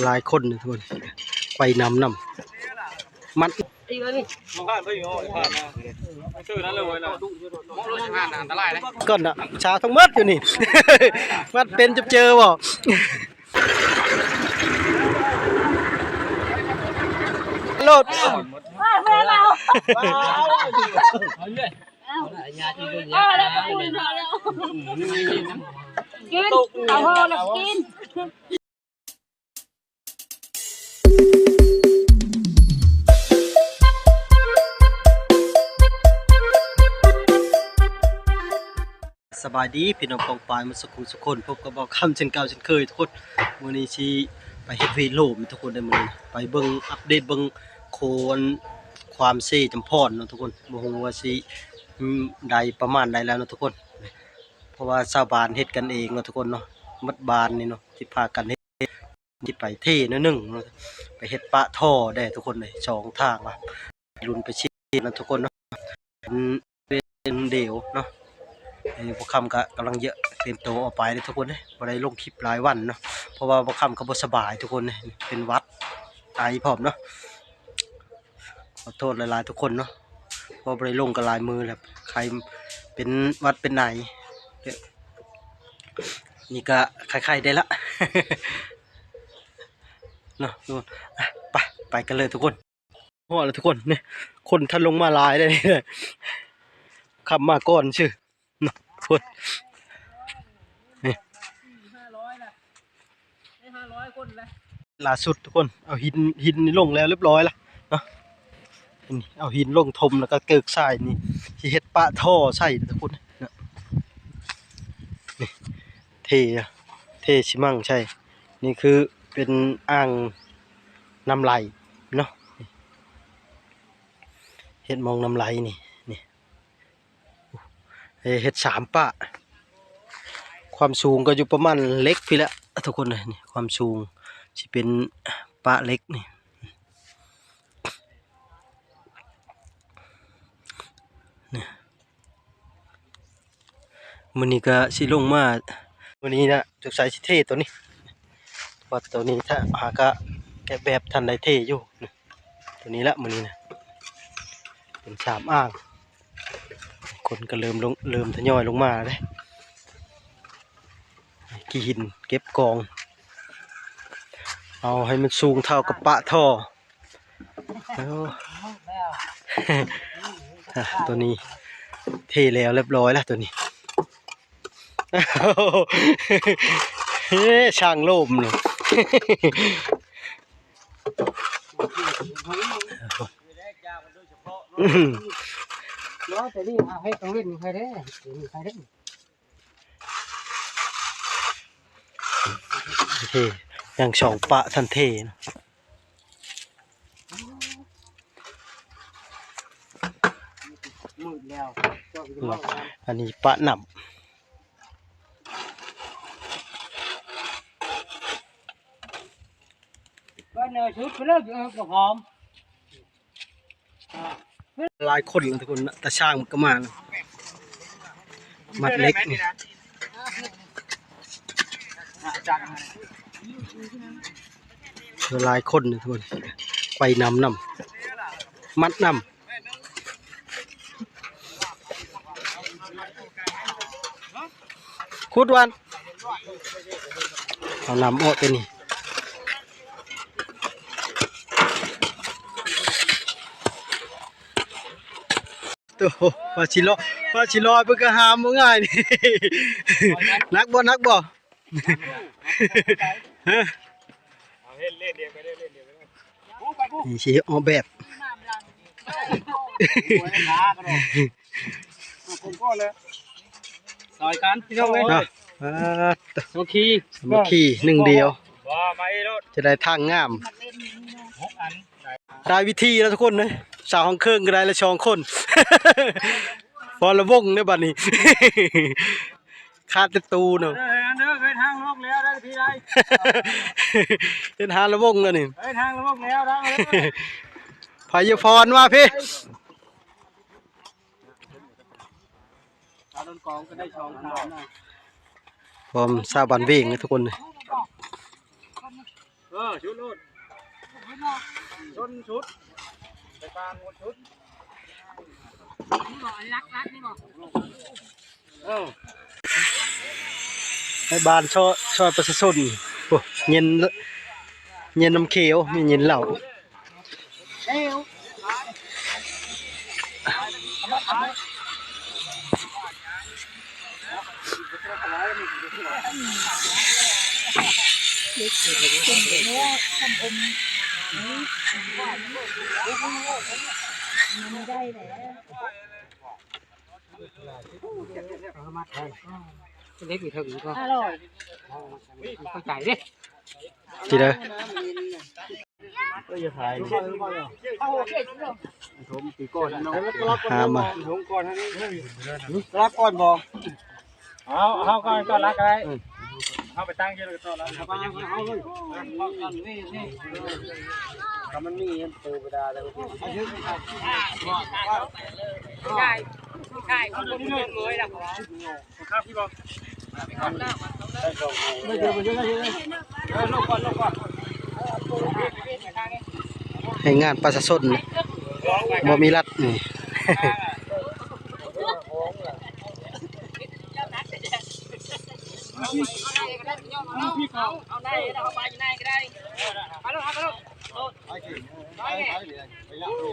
ຫຼາຍຄົນທຸກຄົນ ໄປນຳນຳ ມັດ ກ່ອນນະ ຊາວທັງໝົດຢູ່ນີ້ ມັດເປັນຈະເຈີບໍ່? ໂລດ ກິນ ເອົາພໍແລ້ວກິນ. ສະບາຍດີພີ່ນ້ອງປ້ອງປາຍໝົດສຸຂູສຸຄົນ ພົບກັບບ່າວຄຳເຊັ່ນເກົ່າເຊັ່ນເຄີຍທຸກຄົນ. ມື້ນີ້ຊິໄປເຮັດວຽກໂລມທຸກຄົນເດີ ມື້ນີ້ໄປເບິ່ງອັບເດດເບິ່ງໂຄນຄວາມເຊຈຳພອນເນາະທຸກຄົນ. ບໍ່ຮູ້ວ່າຊິ ອືມ ໄດ້ປະມານໃດແລ້ວເນາະທຸກຄົນ ເພາະວ່າຊາວບ້ານເຮັດກັນເອງເນາະທຸກຄົນເນາະ ໝົດບ້ານນີ້ເນາະ ຊິພາກັນເຮັດ ຊິໄປເທໜ້ອຍໜຶ່ງເນາະ ໄປເຮັດປະທໍ່ແດ່ທຸກຄົນເອີຍ ສອງທາງວ່າ ລຸ້ນໄປຊິນຳທຸກຄົນເນາະ ເປັນ ເປັນດຽວເນາະ. ນີ້ບ່າວຄຳກະກຳລັງຈະຕຽມໂຕອອກໄປເດີທຸກຄົນເອີຍ ບໍ່ໄດ້ລົງຄລິບຫຼາຍວັນເນາະ ເພາະວ່າບ່າວຄຳກະບໍ່ສະບາຍທຸກຄົນເອີຍ ເປັນຫວັດ ໄອພ້ອມເນາະ. ຂໍໂທດຫຼາຍໆທຸກຄົນເນາະ ເພາະບໍ່ໄດ້ລົງກັນຫຼາຍມື້ແລ້ວ ໄຂ້ເປັນຫວັດເປັນໄອ ນີ້ກະໄຂ້ໆໄດ້ລະເນາະ. ອ່ະ ໄປ ໄປກັນເລີຍທຸກຄົນ. ຮອດແລ້ວທຸກຄົນ ນີ້ ຄົນທັນລົງມາຫຼາຍເດ້ ຄຳມາກ່ອນຊື່ ເນາະ ພຸ້ນ ນີ້ ຫຼ້າສຸດທຸກຄົນ ເອົາຫີນ ຫີນນີ້ລົງແລ້ວຮຽບຮ້ອຍລະເນາະ. ນີ້ ເອົາຫີນລົງຖົມ ແລ້ວກະເກີກຊາຍນີ້ ຊິເຮັດປະທໍ່ໃສ່ທຸກຄົນເນາະ. ນີ້ ເທ ເທຊີມັງໃສ່ ນີ້ຄືເປັນອ່າງນ້ຳໄຫຼເນາະ ເຮັດມອງນ້ຳໄຫຼນີ້ ນີ້ ເຮັດສາມປະ ຄວາມສູງກໍຢູ່ປະມານເຫຼັກພີ້ແຫຼະທຸກຄົນເອີຍ. ນີ້ຄວາມສູງຊິເປັນປະເຫຼັກນີ້ ນີ້ ມື້ນີ້ກໍຊິລົງມາ ມື້ນີ້ນະ ສົງໄສຊິເທໂຕນີ້ ເພາະວ່າໂຕນີ້ຖ້າຫາກະແກະແບບທັນໄດ້ເທຢູ່ ໂຕນີ້ລະມື້ນີ້ນະ ເປັນສາມອ່າງ ຄົນກໍເລີ່ມລົງ ເລີ່ມທະຍອຍລົງມາເດ້ ຂີ້ຫີນເກັບກອງ ເອົາໃຫ້ມັນສູງເທົ່າກັບປະທໍ່. ໂອ້ ອ່ະ ໂຕນີ້ເທແລ້ວຮຽບຮ້ອຍລະໂຕນີ້ ເອີ ຊ່າງໂລມນີ້ ໂອເຄ ຍັງສອງປະທັນເທເນາະ ມືດແລ້ວ ອັນນີ້ປະນ້ຳ ເອີ ສຸດໄປເລີຍ ເອີ ກະຫອມ. ຫຼາຍຄົນລະທຸກຄົນນະ ຕາຊ່າງມັນກະມາລະ ມັດເຫຼັກນີ້ ຫຼາຍຄົນນະທຸກຄົນ ໄປນຳນຳ ມັດນຳ ຂຸດວັນ ເອົານ້ຳອອກແຕ່ນີ້ ໂອ້ໂຫ ວ່າຊິລອຍ ວ່າຊິລອຍ ເພິ່ນກະຫາມບໍ່ງ່າຍນີ້ ໜັກບໍ່ ໜັກບໍ່? ເອົາເຮັດເລນດຽວໄປເດີ ເລນດຽວໄປເດີ ນີ້ຊິອອກແບບ ຊ່ອຍກັນພີ່ນ້ອງເອີຍ ເນາະ ອ່າ ສາມັກຄີ ສາມັກຄີໜຶ່ງດຽວ ຈະໄດ້ທາງງາມ ໄດ້ວິທີແລ້ວທຸກຄົນເອີຍ ສາວຫ້ອງເຄິ່ງກໍໄດ້ລະສອງຄົນ ພໍລະວົງເດີບັດນີ້ ຂາດແຕ່ຕູເນາະ ເດີ ເດີ ເຮັດທາງລົງແລ້ວໄດ້ທີ່ໃດ ເຮັດທາງລະວົງແລ້ວນີ້ ເຮັດທາງລະວົງແລ້ວ ໄຜຢູ່ພອນມາພີ້. ຕົ້ນກອງກໍໄດ້ສອງສາມນະ ພ້ອມຊາວບ້ານເວງນະທຸກຄົນ. ເອີ ຊຸດໂລດ ຊົນຊຸດ ໄປປາງໝົດຊຸດ ນີ້ບໍ່ ອັນລັກລັກນີ້ບໍ່? ເອີ ໃຫ້ບ້ານຊ່ອຍ ຊ່ອຍປະຊາຊົນ. ໂອ້ ເຢັນ ເຢັນນ້ຳຂຽວ ມີເຢັນເຫຼົ້າ. ເລັກຢູ່ເທິງນີ້ກໍ ອະລ່ອຍ ເຂົ້າໃຈເດ້ ຊິເດີ. ເອີ ຢ່າຖ່າຍ ຖມປີກ່ອນເນາະ ຫາມາ ລັກກ່ອນບໍ່? ເອົາ ເຮົາກໍຕ້ອນລັກກໍໄດ້ ເຮົາໄປຕັ້ງຢູ່ແລ້ວກໍຕ້ອນລັກ ຖ້າມັນມີເງິນເຕີໄປໄດ້ແລ້ວ ໃຫ້ງານປະຊາຊົນ ບໍ່ມີລັດນີ້.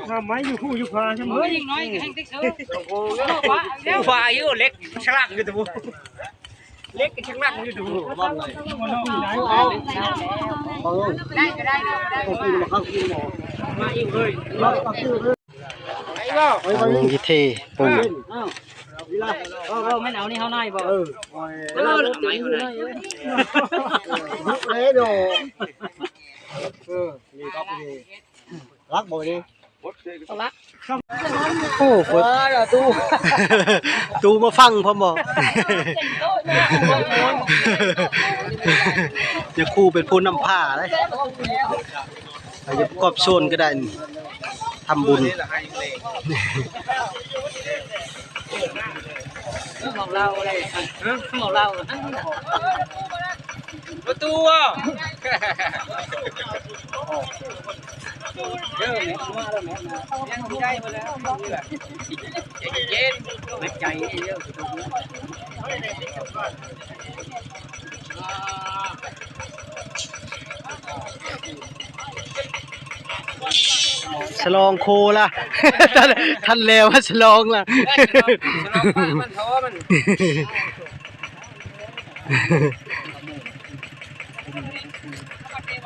ຫາໄມ້ຢູ່ຜູ້ຢູ່ພາໃຊ່ໄໝ? ເອີ ຍິງນ້ອຍແຮງຕິດເຊີ ຂວາຢູ່ ເຫຼັກສະຫຼັກຢູ່ຕູ ເຫຼັກສະຫຼັກຢູ່ຕູ ໄດ້ກໍໄດ້ ມາອີກເລີຍ. ອັນນີ້ເທປູນ ເອີ ເອີ ແມ່ນເອົານີ້ເຮົາໜ້ອຍບໍ່? ເອີ ເອີ ເອີ ລັກບໍ່ນີ້? ລັກ ໂອ້ ຕູ້ ຕູ້ມາຟັງພ້ອມບໍ່? ຢ່າຂູ່ເປັນຜູ້ນຳພາເດ້. ໄປຢູ່ປະກອບສ່ວນກໍໄດ້ ທຳບຸນ. ເມົາເຫຼົ້າເດ້ ເມົາເຫຼົ້າ ປະຕູ ເດີ ມາແລ້ວ ມາແລ້ວ ຍັງໃຈບໍ່ແລ້ວ ໃຈເຢັນ ໃຈເຢັນ. ສະຫຼອງໂຄລະ ທັນ ທັນແລ້ວ ສະຫຼອງລະ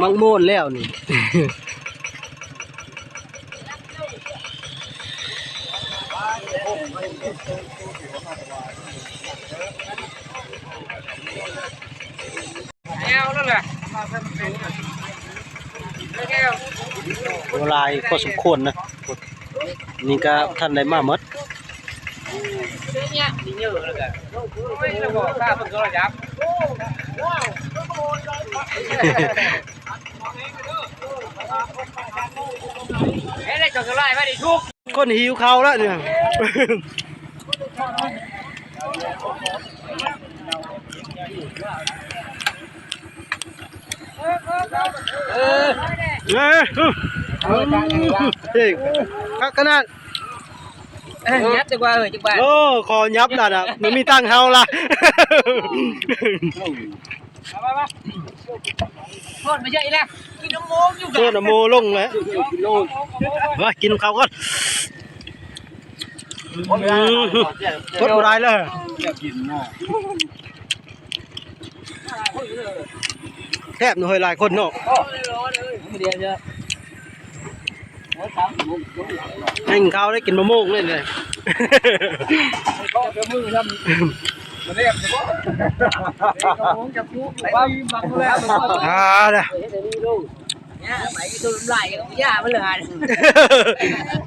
ມັກໂມນແລ້ວນີ້. ໂອ້ ຫຼາຍພໍສົມຄວນນະ ນີ້ກະທັນໄດ້ມາໝົດ. ຄົນຫິວເຂົ້າລະນີ້. ເອີ ເອີ ຄັກຂະໜາດ. ເອີ ຫຍັບຈັກວ່າ ເອີ ຈັກວ່າ ໂອ້ ຂໍຫຍັບລະນະ ມັນມີຕັງເຮົາລະ. ໂທດມາເຍອະອີກແລ້ວ ກິນນ້ຳໂມຢູ່ ໂທດນ້ຳໂມລົງແລ້ວ ມາກິນເຂົ້າກ່ອນ. ອືມ ອົດບໍ່ໄດ້ເລີຍ ແຊບເນາະເຮີ້ຍ ຫຼາຍຄົນເນາະ. ກິນເຂົ້າໄດ້ກິນມະມ່ວງເລີຍ ອ່າ ໄ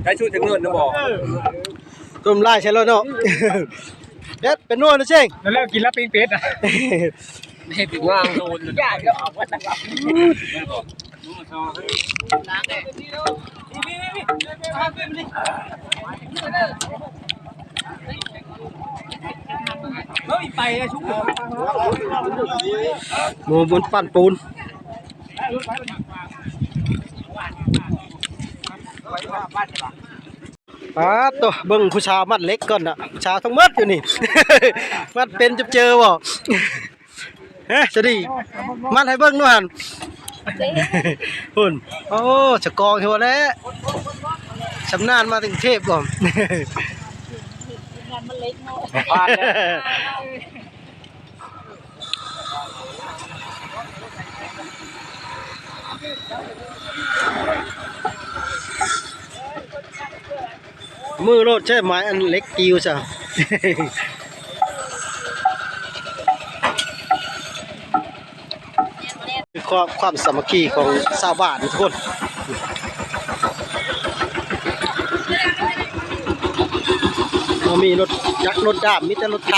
ດ້ຊຸດຈາກເງິນນະບໍ່? ຕົ້ມຫຼາຍໃສ່ໂລດເນາະ. ເດັດ ເປັນນົວນະເຊັງ ແລ້ວກິນລະປີ້ງເປັດ ງາມ. ລ້າງແດ່. ໂມ ມັນປັ້ນປູນ. ປາດໂທ້ ເບິ່ງຜູ້ສາວມັດເຫຼັກກ່ອນນະ ຜູ້ສາວທັງໝົດຢູ່ນີ້ ມັດເປັນຈັບເຈີບໍ່? ເຮ ສະດີ ມັດໃຫ້ເບິ່ງດູຫັ້ນ ພຸ້ນ. ໂອ້ ສະກອງເທື່ອແລ້ວ ຊຳນານມາແຕ່ກຸງເທບບໍ່? ມັດເຫຼັກເນາະ ມືໂລດ ໃຊ້ໄມ້ອັນເຫຼັກຕິວຊະ. ຄວາມ ຄວາມສາມັກຄີຂອງຊາວບ້ານທຸກຄົນ ບໍ່ມີລົດຈັກລົດດ້າມ ມີແຕ່ລົດໄຖ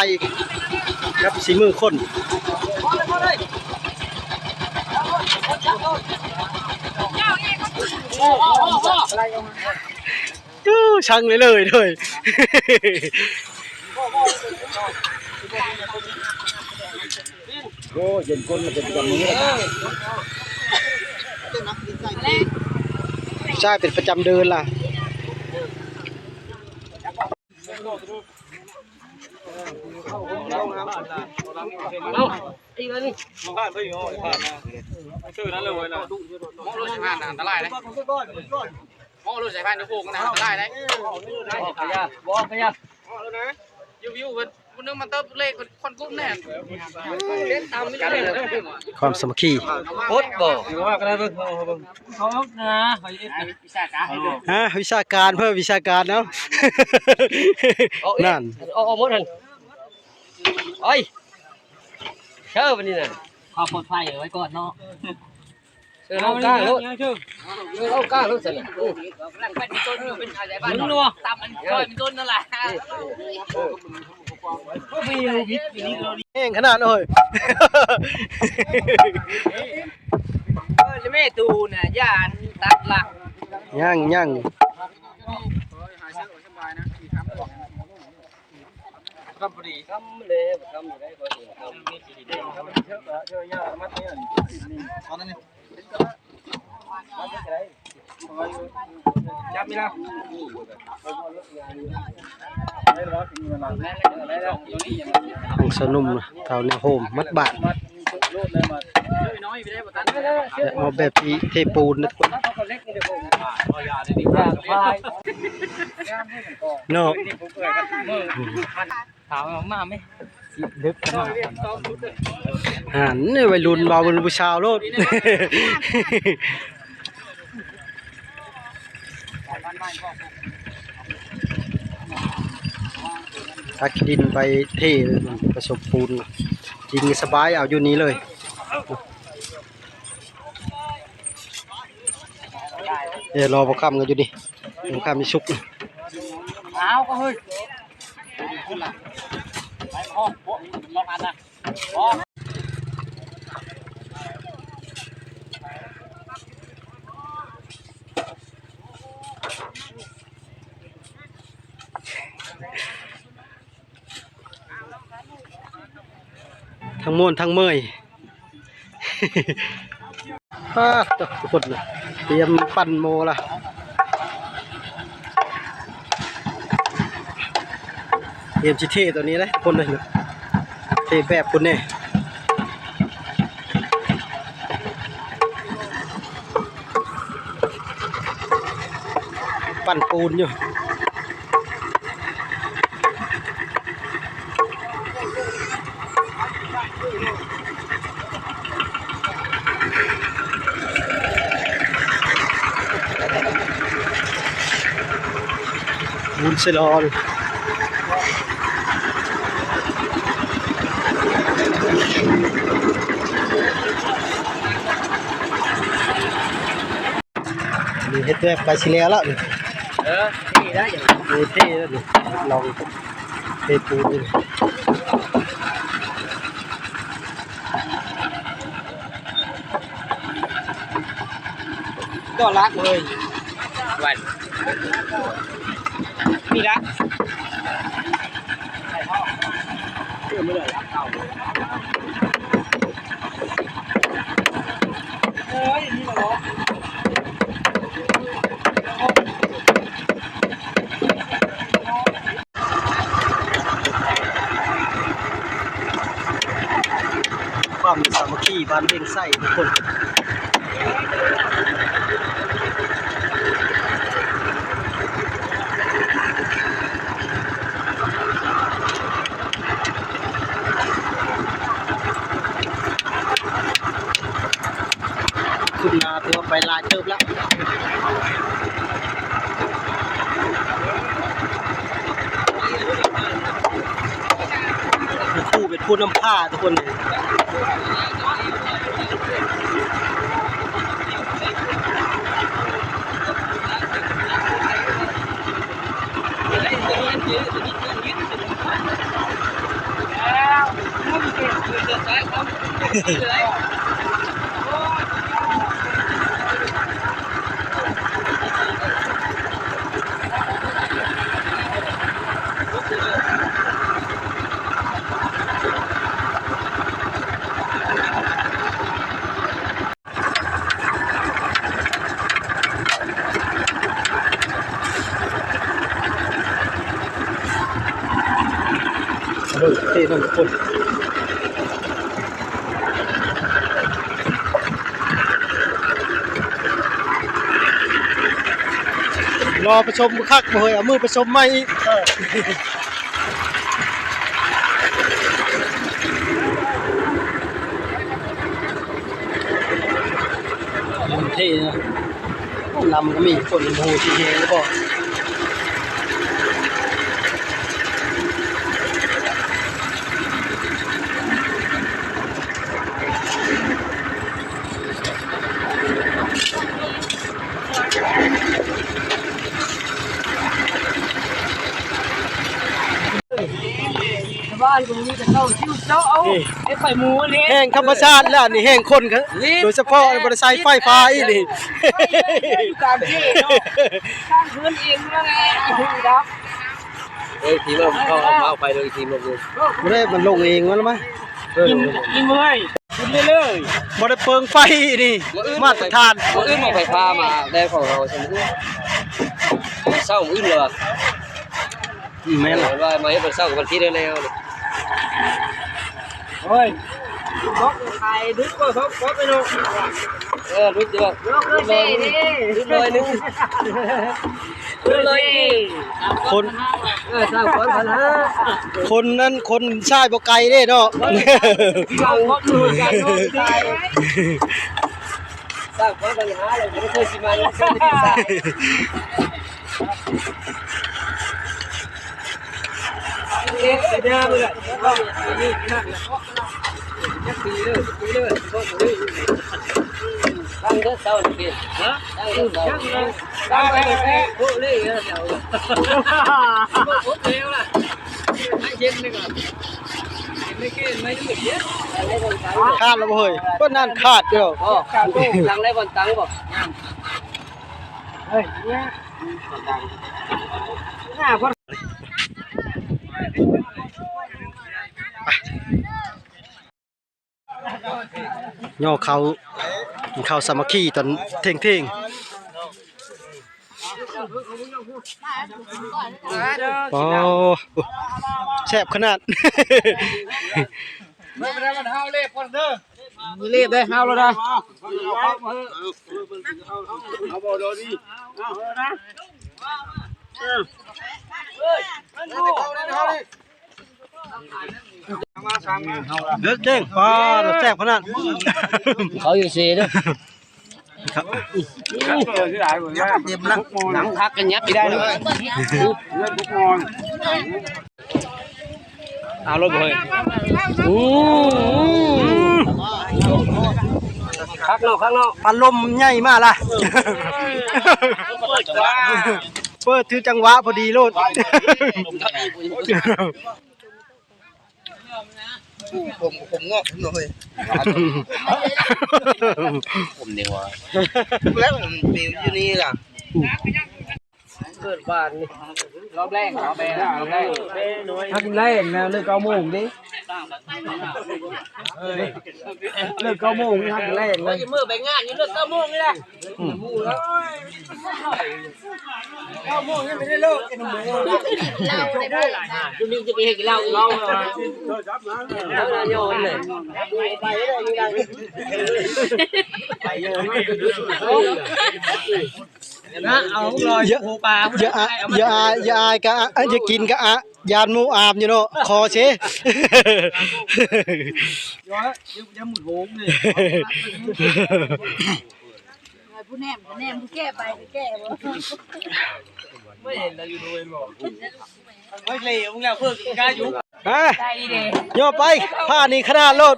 ກັບສີມືຄົນ. ໂອ້ ຊັງເລີຍເລີຍ ໂອ້ ເຢັນກົ້ນ ມັນເປັນປະຈຳມື້ ໃຊ້ເປັນປະຈຳເດີນລະ. ເອົາ ອີກແລ້ວນີ້ ເອີ ນັ້ນເລີຍເວີຍ ເໝາະລົດໃສ່ຜ່ານ ອັນຕະລາຍເດ້ ເໝາະລົດໃສ່ຜ່ານຢູ່ໂຄ້ງນະ ອັນຕະລາຍເດ້ ບໍ່ຂະຫຍັບ ບໍ່ຂະຫຍັບ ຢູ່ໆ ເພິ່ນ ຜູ້ໜຶ່ງມາເຕີບເລກ ເພິ່ນຄວັນກຸ້ມແນ່ ເຫຼັກຕ່ຳນີ້ເລີຍ ຄວາມສາມັກຄີ ໂຄດບໍ່ ວ່າກໍໄດ້ເບິ່ງ ເອົາ ເອົານະ ວິຊາການ ຮະ ວິຊາການ ເພີ່ມວິຊາການ ເອົາ ເອົາ ນັ້ນ ເອົາ ເອົາໝົດຫັ້ນ ໂອ້ຍ ເຊີ ບັດນີ້ນະ ຄວາມປອດໄພເອົາໄວ້ກ່ອນເນາະ ເຊີ ເອົາກາງໂລດ ເອີ ເອົາກາງໂລດຊັ້ນນະ ອື ກຳລັງປັ້ນເປັນຕົ້ນຢູ່ ເປັນອາໄລບ້ານ ເນາະ ຕາມອັນຊ່ອຍເປັນຕົ້ນນັ້ນລະ ເອີ ເອີ ແຮງຂະໜາດ ໂອ້ຍ ເອີ ແມ່ຕູນະ ຢ່າອັນຕັດລະ ຍັງ ຍັງ ຄຳພໍດີ ຄຳແລ້ວ ຄຳຢູ່ໄດ້ ພໍດີ ຄຳ ຈັບນີ້ລະ ຂອງຊາວໜຸ່ມ ເຖົ້າແນວໂຮມ ມັດບາດ ແບບນີ້ເທປູນນະທຸກຄົນ ເນາະ ຖາມວ່າມາໄໝ໋ ຊິເດິກກັນມາ ຫັ້ນໄວລຸ້ນເວົ້າເປັນຜູ້ສາວໂລດ ຕັກຂີ້ດິນໄປເທ ປະສົມປູນ ຈິງສະບາຍ ເອົາຢູ່ນີ້ເລີຍ. ເອີ ລໍບໍ່ຄ່ຳກັນຢູ່ນີ້ ບໍ່ຄ່ຳມີສຸກ ອ້າວ ກໍເຮີ້ຍ ໄປຫ້ອງພວກລອງອັນນະ ທັງມ່ວນທັງເມີຍ ປາດໂທ້ ທຸກຄົນ ຕຽມປັ້ນໂມລະ ຕຽມຊິເທຕົວນີ້ເດ້ ຄົນເດ້ ເທແບບພຸ້ນເດ້ ປັ້ນປູນຢູ່. ບຸນສະຫຼອງ ນີ້ເຮັດແບບໃກ້ຊິແລ້ວລະນີ້ ເອີ ເທໄດ້ຢູ່ ເອີ ເທແລ້ວນີ້ ລອງເທປູນຢູ່ ກໍລາກເລີຍ ໄວ້ ນີ້ລະ. ຄວາມສາມັກຄີບ້ານວຽງໄຊທຸກຄົນ. ຄືບໜ້າຖືວ່າໄປຫຼາຍເຕີບແລ້ວ. ຄູເປັນຜູ້ນຳພາທຸກຄົນ. ເບິ່ງເຕະນຳຄົນ ລໍປະສົມຄັກບໍ່ເຮີ້ຍ ເອົາມືປະສົມໃໝ່ອີກ. ເທ່ນະ ນຳກໍມີຄົນ ບໍ່ຮູ້ຊິເຮັດຫຼືບໍ່. ສະບາຍ ບໍ່ມີແຕ່ເຂົາຊິວເຈາະເອົາ ນີ້ ໄປໝູ່ເລີຍ ແຫ້ງທຳມະຊາດແລ້ວ ອັນນີ້ແຫ້ງຄົນ ໂດຍສະເພາະບໍ່ໄດ້ໃຊ້ໄຟຟ້າອີກນີ້ ຢູ່ກາງເຂດເນາະ ສ້າງເຮືອນເອງນັ້ນແຫຼະ ບໍ່ຮູ້ດອກ. ເອີຍ ທີມເຮົາເຂົ້າ ເອົາໄປເລີຍ ທີມລົງເລີຍ ບໍ່ໄດ້ ມັນລົງເອງມັນມາ ເອີ ກິນ ກິນເລີຍ ກິນເລີຍ ບໍ່ໄດ້ເປິງໄຟນີ້ ມາດຕະຖານ ມື້ອື່ນໝໍ້ໄຟຟ້າມາແລ້ວ ຂອງເຮົາຊັ້ນ ເຊົ້າມື້ອື່ນແລ້ວ ອືມ ແມ່ນລະ ວ່າມາເຮັດວັນເສົາກັບວັນທິດແລ້ວ ໂອ້ຍ ບອກຂາຍດຶກກວ່າເຂົາ ບອກໄປເນາະ ເອີ ຫຼຸດຢູ່ວ່າ ຫຼຸດຮ້ອຍໜຶ່ງ ຫຼຸດຮ້ອຍໜຶ່ງ ຄົນ ເອີ ສາມຄົນພັນຫ້າ ຄົນນັ້ນ ຄົນຊາຍບໍ່ໄກເດ້ເນາະ ສາມຄົນພັນຫ້າ ແລ້ວບໍ່ເຄີຍຊິມາ ຂາດແລ້ວບໍ່ເຮີ້ຍ ເພິ່ນນັ້ນຂາດຢູ່ ຕັ້ງໄດ້ບ່ອນຕັ້ງບໍ່? ເຮີ້ຍ ຫຍ້າເຂົ້າ ກິນເຂົ້າສາມັກຄີຕອນທ່ຽງໆ ໂອ້ ແຊບຂະໜາດ ເລີບໄດ້ເຮົາແລ້ວນະ ເອົາບໍ່ດອກນີ້ ເອົານະ ເອີ ເດີກເດ້ງ ປາ ແຊບຂະໜາດ ເຂົາຢູ່ເຊເດີ ຄັບ ເຕັມນະ ໜັງຄັກກັນຍັບໄດ້ເລີຍ ເອົາລົດບໍ່ເຮີ້ຍ ອືມ ຄັກເນາະ ຄັກເນາະ ພັດລົມໃຫຍ່ມາລະ ເປີດຖືກຈັງຫວະພໍດີໂລດ. ຂົມ ຂົມງອກເນາະເຮີ້ຍ ຂົມນີ້ຫວາ ແລ້ວມັນປິວຢູ່ນີ້ລະ ເກີດບາດນີ້ ຮອບແລກ ຮອບແລກ ຮອບແລກ ຮອບແລກນະ ເລີກເກົ້າໂມງເດ້. ເລີກເກົ້າໂມງນີ້ຫັ້ນແລງເລີຍ ມື້ໄປງານນີ້ເລີກເກົ້າໂມງນີ້ແຫຼະ ອືມ ເກົ້າໂມງຍັງບໍ່ໄດ້ເລີກ ກິນເຫຼົ້າ ກິນເຫຼົ້າ ຢູ່ນີ້ຈະໄປເຮັດກິນເຫຼົ້າ ເຫຼົ້າ ເຫຼົ້າ ເຫຼົ້າ ເລີຍ ໄປເລີຍ ໄປເລີຍ ນະ ເອົາລອຍ ຢ່າ ໂຫປາ ຢ່າອາຍ ຢ່າອາຍ ຢ່າອາຍກະ ອາ ຢ່າກິນກະອາ ຢ້ານໝູ່ອາມຢູ່ເນາະ ຂໍເຊ ຢ່າ ຢ່າໝູ່ໂຫງນີ້ ຜູ້ແນມ ຜູ້ແນມ ຜູ້ແກ້ໄປ ຜູ້ແກ້ບໍ່ ບໍ່ເຫັນແລ້ວຢູ່ໂດຍບໍ່ ເຮີ້ຍ ເລວແລ້ວ ເພິ່ນກ້າຢູ່ ຮະ ໄດ້ເດ້ ຍໍໄປ ຜ້ານີ້ຂະໜາດໂລດ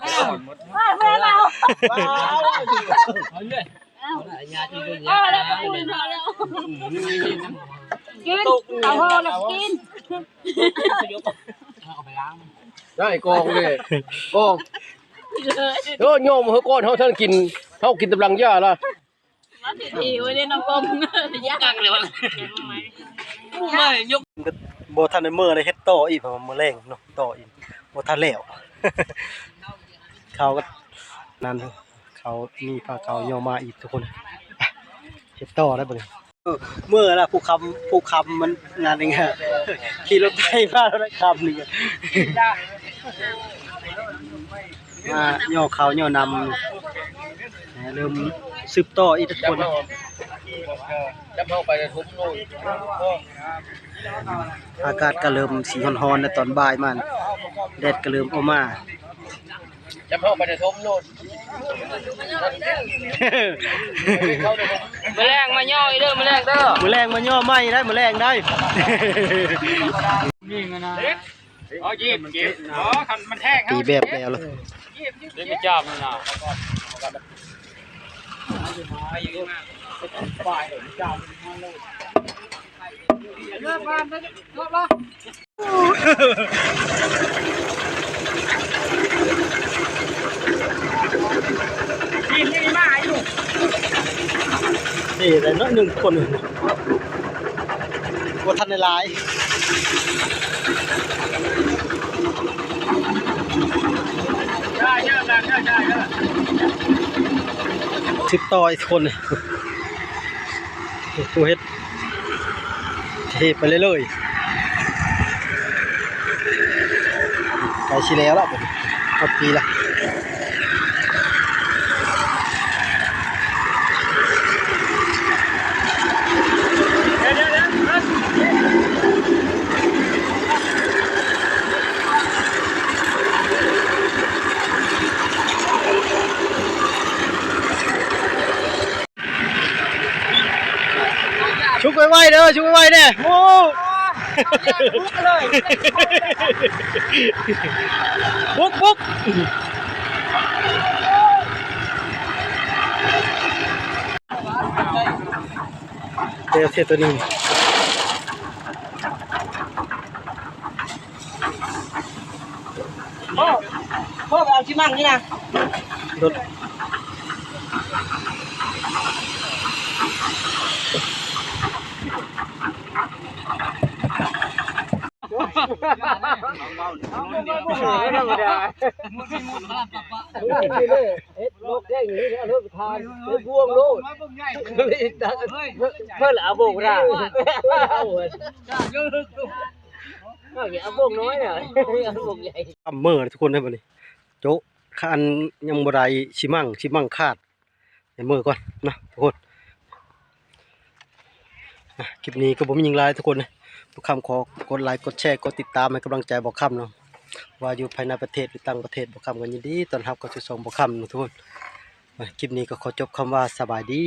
ກິນ ເອົາເອົາແລ້ວກິນ ໄດ້ກອງເດ້ ກອງ ເອີ ໂຍມເຮົາກ່ອນ ເຮົາທັນກິນ ເຮົາກິນຕຳລັງຢາລະ ມາຖືທີໄວ້ເດ້ນ້ອງກົມ ຢາກເລີຍວ່າ ບໍ່ທັນໄດ້ເມືອເດ້ ເຮັດຕໍ່ອີກ ເພາະວ່າມື້ແລງເນາະ ຕໍ່ອີກ ບໍ່ທັນແລ້ວ ເຂົາກໍນັ້ນ ເຂົາມີຜ້າຂາວຍໍມາອີກທຸກຄົນ ເຮັດຕໍ່ໄດ້ບັດນີ້ ເອີ ເມື່ອລະ ຜູ້ຄຳ ຜູ້ຄຳມັນງານນີ້ ຂີ່ລົດໄຖມາແລ້ວໄດ້ຄຳນີ້ ມາຍໍເຂົ້າຍໍນ້ຳ ເລີ່ມສືບຕໍ່ອີກທຸກຄົນ ຈັບເຮົາໄປນະທຸມໂລດ ອາກາດກໍເລີ່ມຊິຮ້ອນໆແລ້ວ ຕອນບ່າຍມາ ແດດກໍເລີ່ມອອກມາ ຈຳເຮົາໄປແຕ່ຊົມໂລດ ມື້ແລງມາຍໍອີກເດີ ມື້ແລງເດີ ມື້ແລງມາຍໍໃໝ່ໄດ້ ມື້ແລງໄດ້ ນີ້ນະ ເອົາ ເຈັບ ເຈັບ ອໍ ຄັນມັນແທງ ຕີແບບແລ້ວລະ ເຮັດໄປຈາມນະ ນີ້ໄດ້ໜ້ອຍໜຶ່ງທຸກຄົນ ບໍ່ທັນໄດ້ຫຼາຍ ສິບຕໍ່ອີກຄົນ ຜູ້ເຮັດ ເທໄປເລື້ອຍໆ ໃກ້ຊິແລ້ວລະ ຮອດປີລະ ຊຸກໄວໆເດີ ຊຸກໄວໆແດ່ ໂອ້ ບຸກ ບຸກ ເດວເສດໂຕນີ້ ໂອ້ ໂອ້ ໄປເອົາຊິມັງນີ້ນະ ລົດ ທຳມະດາ ເຮັດໂລກແດງນີ້ ເອົາລົດໄປທານ ເຮັດບ່ວງໂລດ ເພິ່ນເອົາບ່ວງລາວ ເອົາ ເອົາບ່ວງນ້ອຍນະ ເອົາບ່ວງໃຫຍ່ ຄຳເມີທຸກຄົນເດີບັດນີ້ ໂຈະ ຄັນຍັງບໍ່ໄດ້ຊິມັງ ຊິມັງຂາດ ໃຫ້ເມືອກ່ອນເນາະທຸກຄົນ ອ່ະ ຄລິບນີ້ກໍບໍ່ມີຫຍັງຫຼາຍທຸກຄົນ ບ່າວຄຳຂໍກົດໄລ ກົດແຊ ກົດຕິດຕາມໃຫ້ກຳລັງໃຈບ່າວຄຳເນາະ ວ່າຢູ່ພາຍໃນປະເທດ ຫຼື ຕ່າງປະເທດ ບ່າວຄຳກໍຍິນດີຕ້ອນຮັບເຂົ້າສູ່ຊ່ອງບ່າວຄຳເນາະທຸກຄົນ ອ່ະ ຄລິບນີ້ກໍຂໍຈົບຄຳວ່າສະບາຍດີ.